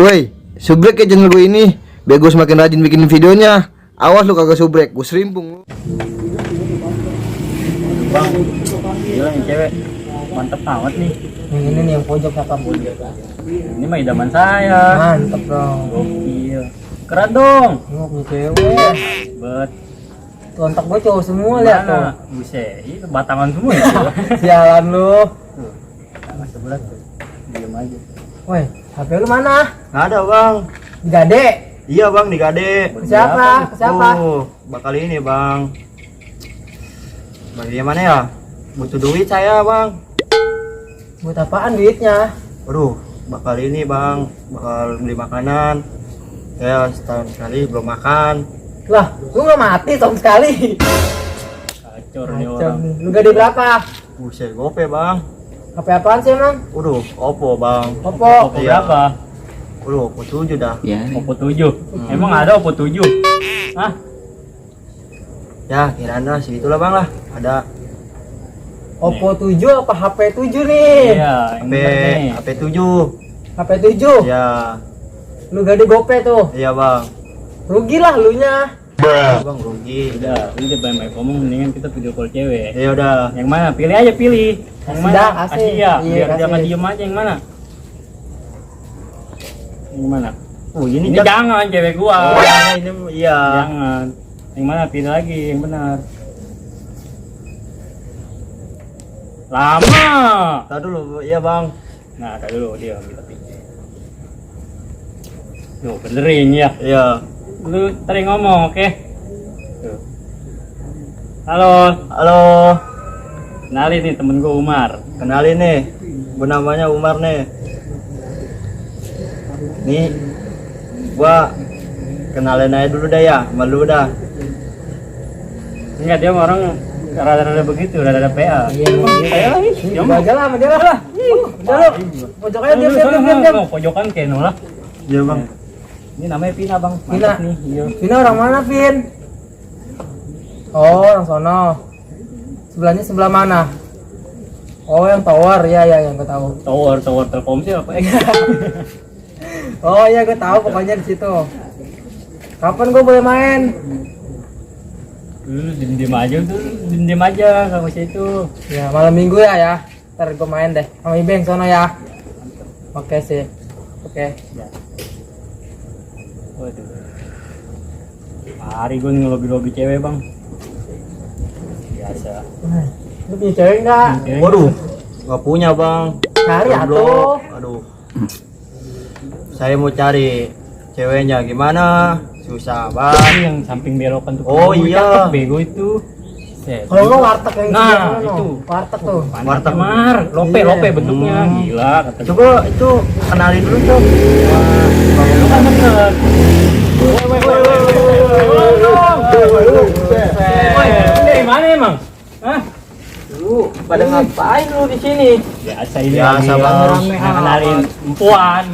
Woi, subrek ya channel gue ini. Biar gue semakin rajin bikin videonya. Awas lu kagak subrek, gue serimpung lu. Bang, gila nih cewek, mantep banget nih. Yang ini nih yang pojok apa pojok? Ini mah idaman saya. Mantep dong. Gokil. Keren dong. Nggak punya cewek. Bet. Kontak gue cowok semua lihat tuh. Mana? Buset, itu batangan semua ya. Sialan lu. Tuh, tangan sebelah tuh. Diam aja. Woi, HP lu mana? Nggak ada bang. Di Gade. Iya bang di Gade. Ke siapa? Ke siapa? Bakal ini bang. Bagaimana ya? Butuh duit saya bang. Buat apaan duitnya? Aduh, bakal ini bang. Bakal beli makanan. Saya setahun sekali belum makan. Lah, lu nggak mati tahun sekali. Kacor nih Kacau orang. nih. Lu Gade berapa? Buset gope bang. HP apaan sih emang? Waduh, Oppo bang. Oppo. Oppo Iya. berapa? Waduh, Oppo 7 dah. Oppo 7. Emang ada Oppo 7? Hah? Ya, kira-kira segitulah bang lah. Ada Oppo 7 apa HP 7 nih? Iya, yang HP bener nih. HP 7. HP 7. Ya, Lu Gade gope tuh. iya bang. Rugi lah lu nya. Iya, bang rugi. Udah, udah banyak ngomong, mendingan kita video call cewek. Ya udah. Yang mana? Pilih aja, pilih. Yang Kasih mana? dah, kasih. Kasih ya, Iya, biar kasih. jangan diem aja. Yang mana? Yang mana? Oh, ini Ini- jangan cewek gua. Oh, ini iya. Jangan. Yang mana? Pilih lagi yang benar. Lama. Tahu dulu, iya bang. Nah, tak dulu dia ambil tapi. Tuh, benerin ya. Iya. Lu sering ngomong, oke? Tuh. Halo, Halo. kenalin nih temen gua Umar. Kenalin nih, gua namanya Umar nih. Nih, gua kenalin aja dulu dah ya, sama lu dah. Enggak, dia mah orang rada-rada begitu, rada-rada PA. Iya, Ayo lagi, Iya, aja lah, sama dia lah. Udah lu. Pojoknya diam. Pojokan Keno lah. Iya bang. Ini namanya Pina bang. Pina. Mantap nih. Iya. Vina orang mana, Vin? Oh, orang sono. Sebelahnya sebelah mana? Oh, yang tower. Ya, yang gue tahu. Tower Telkomsel apa? Oh iya, gue tahu pokoknya di situ. Kapan gue boleh main? Diem aja tuh, diem aja kalau situ. Ya, malam minggu ya. Ntar gue main deh. Sama Ibeng sono ya. Oke sih. Oke. Ya. Waduh. Hari gue ngelobi-lobi cewek bang. Biasa. Lu punya cewek nggak? Waduh, nggak punya bang. Cari Jomblo. atuh. Aduh. Saya mau cari ceweknya gimana? Susah Ini bang. yang samping belokan tuh. Oh, Bego, iya. cakep, bego itu. Set. Kalau lo warteg yang Nah, sebelah sono. itu. Warteg tuh. Warteg Mar, lope Iya. lope bentuknya gila kata gua. Coba itu kenalin dulu tuh. Lu kan deket. Woi, lu dari mana emang? Hah? Lu pada ngapain lu di sini? Biasa ini Biasa, lagi Bang. rame kenalin empuan.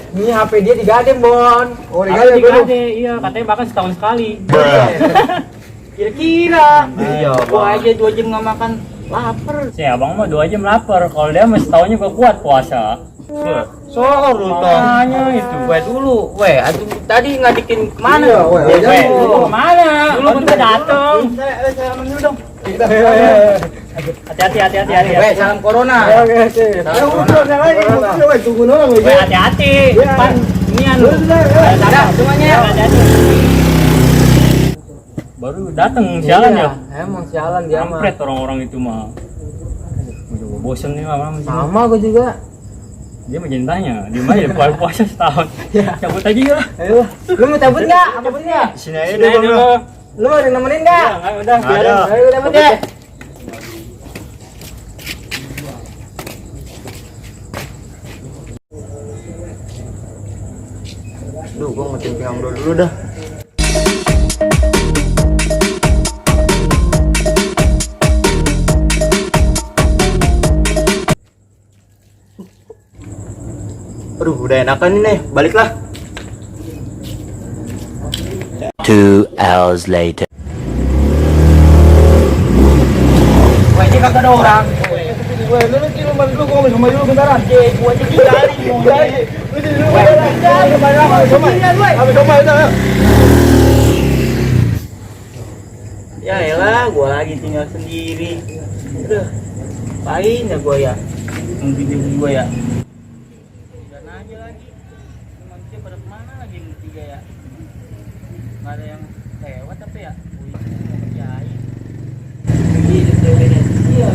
Ini HP dia digadem, Bon. Oh, Ada di Gade, iya katanya bahkan setahun sekali. Kira-kira. Iya Gua bang. aja 2 jam nggak makan, lapar. Si abang mah 2 jam lapar, kalau dia mah setahunnya gak kuat puasa. Soal lu Makanya itu. Gue dulu, aduh tadi ngadikin kemana? Iya, Weh, lu kemana? Lu kan udah dateng. Salaman dulu dong. Hati-hati. Salam corona. Tunggu dong. Weh, hati-hati. Depan inian lu. Dadah semuanya. Hati-hati. Baru dateng sialan ya. Emang sialan dia mah. Kampret orang-orang itu mah. Udah bosen nih lama-lama sih. Sama gue juga. Dia mau tanya, dia mah ya puasa setahun. Cabut aja ya. Ayo, lu mau cabut nggak? Cabut nggak? Sini aja Sini aja dulu. dulu. Lu mau nemenin nggak? Ya, udah, Nggak biarin. ada. Ayo cabut ya. Duh, gua mau timpang dulu dah. Aduh, udah enakan ini nih. Baliklah. 2 hours later. Wah, ini kagak ada orang. Weh, lu bantu gua sama dulu bentaran. Gua aja kali. Lu di luar. Ya elah, gua lagi tinggal sendiri. Udah, ngapain ya gua ya? Nungguin gua ya. Dan aja lagi. Manusia pada kemana lagi yang bertiga ya? Nggak ada yang lewat apa ya? Polisi mau kerjain. Iya.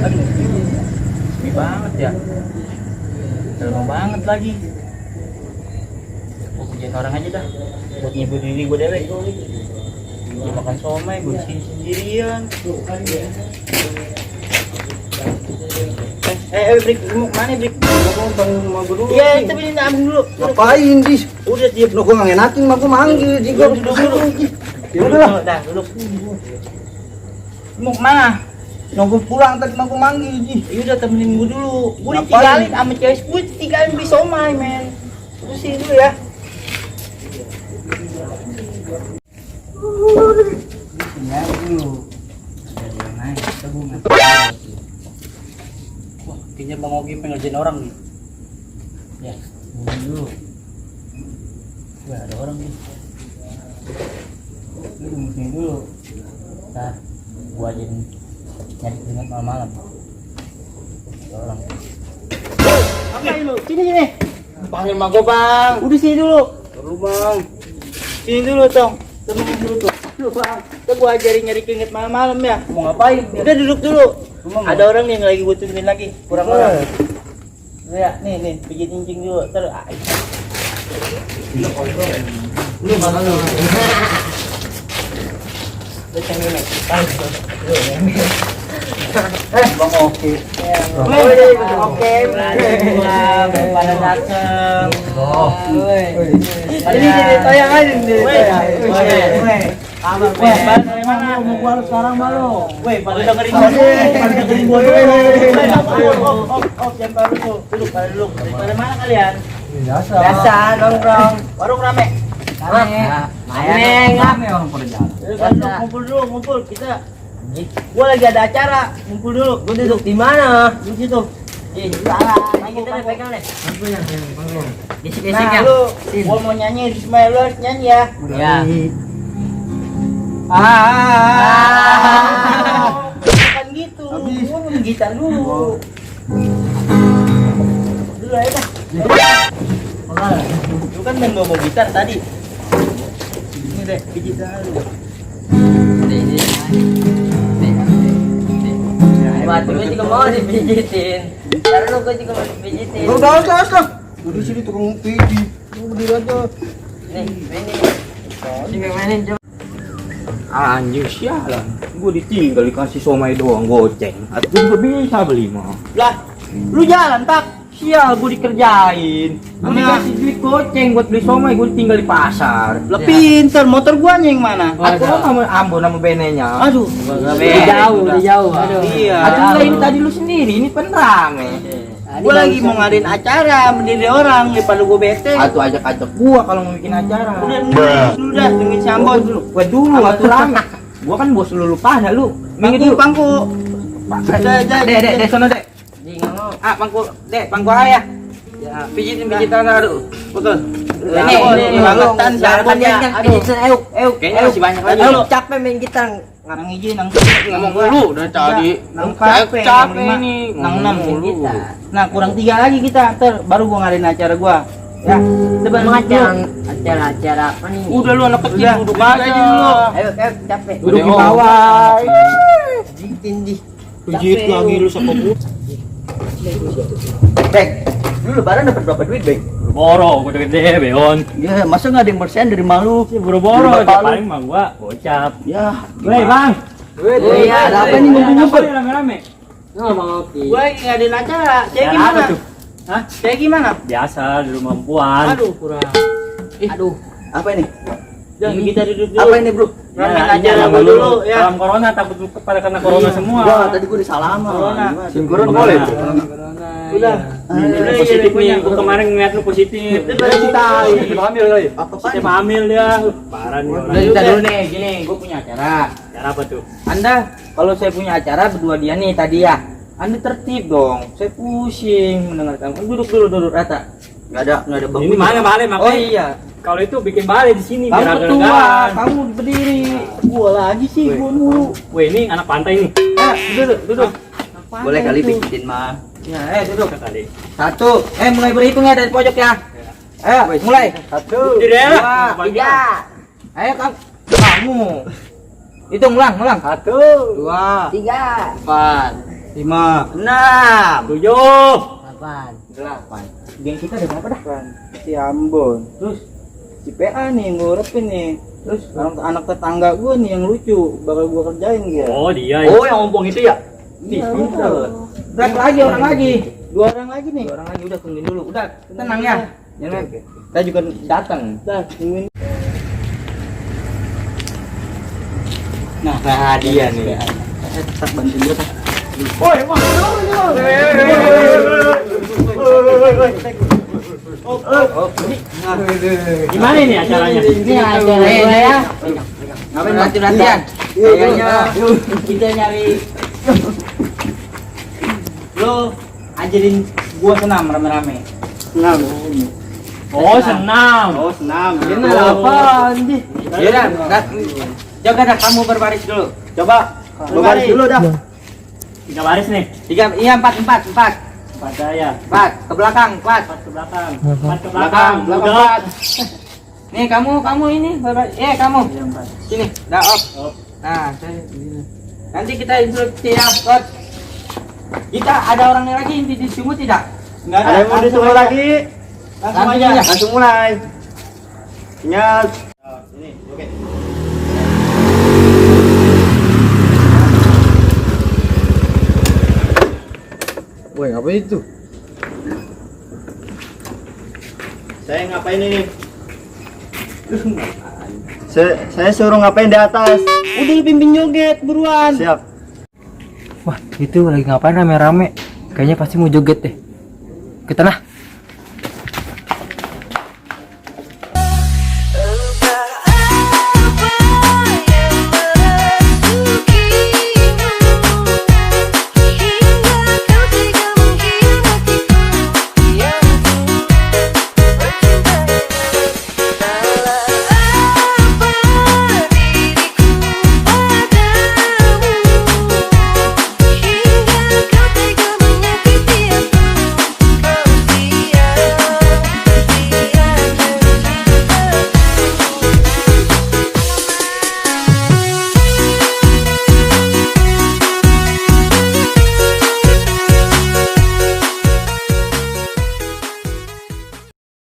Aduh, sepi banget ya. Lama banget lagi. Gua kerjain orang aja dah. Buat ngibur diri gua dewek. Dia makan somai, gue disini sendirian. Brik, lu mau kemana, Brik? Mau dulu. Iya, kita beli nabung dulu. Ngapain, Dis? Udah, diam. Lo gua nggak ngenakin, mah gua manggil. Jika Duduk dulu. Ya udah lah. Dah, duduk. Mau kemana? Nunggu pulang tadi mah gua manggil, Ji. Ya udah, temenin gue dulu. Gue Ngapain? ditinggalin sama cewek gue, ditinggalin beli somai, men. Terus sini dulu ya. Ya dulu. Ada yang naik, kita gue ngasih. Wah, kayaknya Bang Ogi pengen ngerjain orang nih. Ya, dulu. Wah, ada orang nih. Lu tunggu sini dulu. Ntar, gua aja nyari keringat malam-malam. Ada orang. Ngapain lu? Sini. Panggil mak gua, Bang. Udah sini dulu. Perlu, Bang. Sini dulu, Tong. Temenin dulu tuh. Lu, Bang. Kita gua ajarin nyari keringat malam-malam ya. Mau ngapain? Udah duduk dulu. Ada orang nih yang lagi gua tungguin lagi. Kurang orang. Ya, nih, pijit incing dulu. Ntar lu mana lu? Bang Oki. Oke, pada datang. Ini tayang aja nih. Kabar dari mana? Mau gua sekarang malu. Weh, pada dengerin gua dulu. Jangan baru tuh. Duduk. Dari mana kalian? Biasa nongkrong. Warung rame. Rame orang pada jalan. Ngumpul kita. Gua lagi ada acara, ngumpul dulu. Gua duduk di mana? Di situ. Salah. Kita deh pegang deh. Nah, lu gua mau nyanyi, Ismail lu harus nyanyi ya. Iya. Bukan gitu. Gua mau gitar dulu. Dulu aja dah. Lu kan main bawa gitar tadi. Ini deh, gitar dulu. Mati gue juga mau dipijitin. Karena gue juga mau dipijitin. Udah. Gua di sini tukang pijit. Lu berdiri aja. Nih, ini mainin coba. Anjir sialan. Gue ditinggal dikasih somai doang goceng. Atau gue bisa beli mah. Lah, lu jalan, Pak. Sial, gue dikerjain. Gue dikasih duit goceng buat beli somai, gue tinggal di pasar. Lah pinter, motor gua yang mana? Aku sama Ambon sama benenya. Aduh, Udah jauh. Aduh. Iya. Aduh, ini tadi lu sendiri, ini kan rame. Gua lagi mau ngadain acara, mendiri orang daripada gua bete. Atuh ajak-ajak gua kalau mau bikin acara. Udah, tungguin si Ambon dulu. Gua dulu atuh rame. Gua kan bos lu pada lu. Pangku. Dek, sono dek. Jangan mau. Pangku ayah. Ya, pijitin aduh. Betul. Ini bangetan si Ambon ya. Aduh. Kayaknya masih banyak lagi. Aduh, capek main gitar. Nang izin, nang Ngomong dulu udah tadi. Nang capek nih. Nang 6 dulu. Nah, kurang 3 lagi kita. Ntar baru gua ngadain acara gua. Ya, Coba acara apa nih? Udah lu anak kecil duduk aja dulu. Ayo, capek. Duduk di bawah. Pijitin di. pijit lagi lu sama gua. Bek, lu lebaran dapat berapa duit, Bek? Boro, gua gede beon. Ya, masa nggak ada yang bersen dari malu? Boro-boro aja paling mah gua gocap. Ya, Woi, Bang. Iya, ada apa nih ngumpul-ngumpul? Rame-rame. Nggak mau ki. Gua lagi ngadain acara. Saya Acara gimana? apa tuh? Hah? Saya gimana? Biasa di rumah perempuan. Aduh, kurang. Aduh. Apa ini? Jangan kita duduk dulu. Apa ini, Bro? Ramein acara gua dulu ya. Dalam corona takut pada kena corona semua. Gua tadi gua disalaman. Corona. Corona boleh. Udah. Ini positif nih, gua kemarin ngeliat lu positif. Hamil kali. Positif hamil dia. Parah nih orang. Udah kita dulu nih, gini, gue punya acara. Cara apa tuh? Anda, kalau saya punya acara berdua dia nih tadi ya, Anda tertib dong. Saya pusing mendengarkan. Duduk rata. Nggak ada bangku. Ini mana balai makanya? Oh iya. Kalau itu bikin balai di sini Kamu biar ada ketua, legaan. kamu berdiri. Gua lagi sih, gua mulu. Weh, ini anak pantai nih. Duduk. Boleh kali bikin mah. Ya, duduk. Kali. 1. Mulai berhitung ya dari pojok ya. Ayo, mulai. 1, Jadi ya. 2, 3. Ayo kamu. Hitung ulang. 1, 2, 3, 4, 5, 6, 7. 8. 8. Geng kita ada berapa dah? Si Ambon. Terus si PA nih ngurepin nih. Terus anak tetangga gue nih yang lucu bakal gue kerjain dia. Oh, dia. Oh, yang ompong itu ya? Nih, pinter. Berapa lagi orang lagi? 2 orang lagi nih. 2 orang lagi udah tungguin dulu. Udah, tenang ya. Jangan. Kita juga datang. Udah, tungguin. Nah, dia nih. Tak bantuin gue tak. Woi, wah. Gimana ini acaranya? Ini acaranya ya. Ngapain latihan? Kayaknya Kita nyari lo ajarin gua senam rame-rame. Senam. Oh, senam. Oh, senam. Ini Gitu. apaan sih? Ya dah, coba dah kamu berbaris dulu. Coba berbaris dulu dah. 3 baris nih. 3, iya 4. 4 saya. 4 ke belakang, 4. 4 ke belakang. 4 ke Belakang, belakang. belakang Udah. 4. Nih kamu ini berbaris. Kamu. Sini, dah off. Nah, saya nanti kita instruksi ya, Coach. Kita ada orangnya lagi yang disumut tidak? Enggak ada. Ada yang mau disumut lagi? Langsung aja. Langsung mulai. Ingat. Ini, oke. Woi, apa itu? Saya ngapain ini? Saya suruh ngapain di atas. Udah pimpin joget buruan. Siap. Wah, itu lagi ngapain rame-rame? Kayaknya pasti mau joget deh. Kita lah.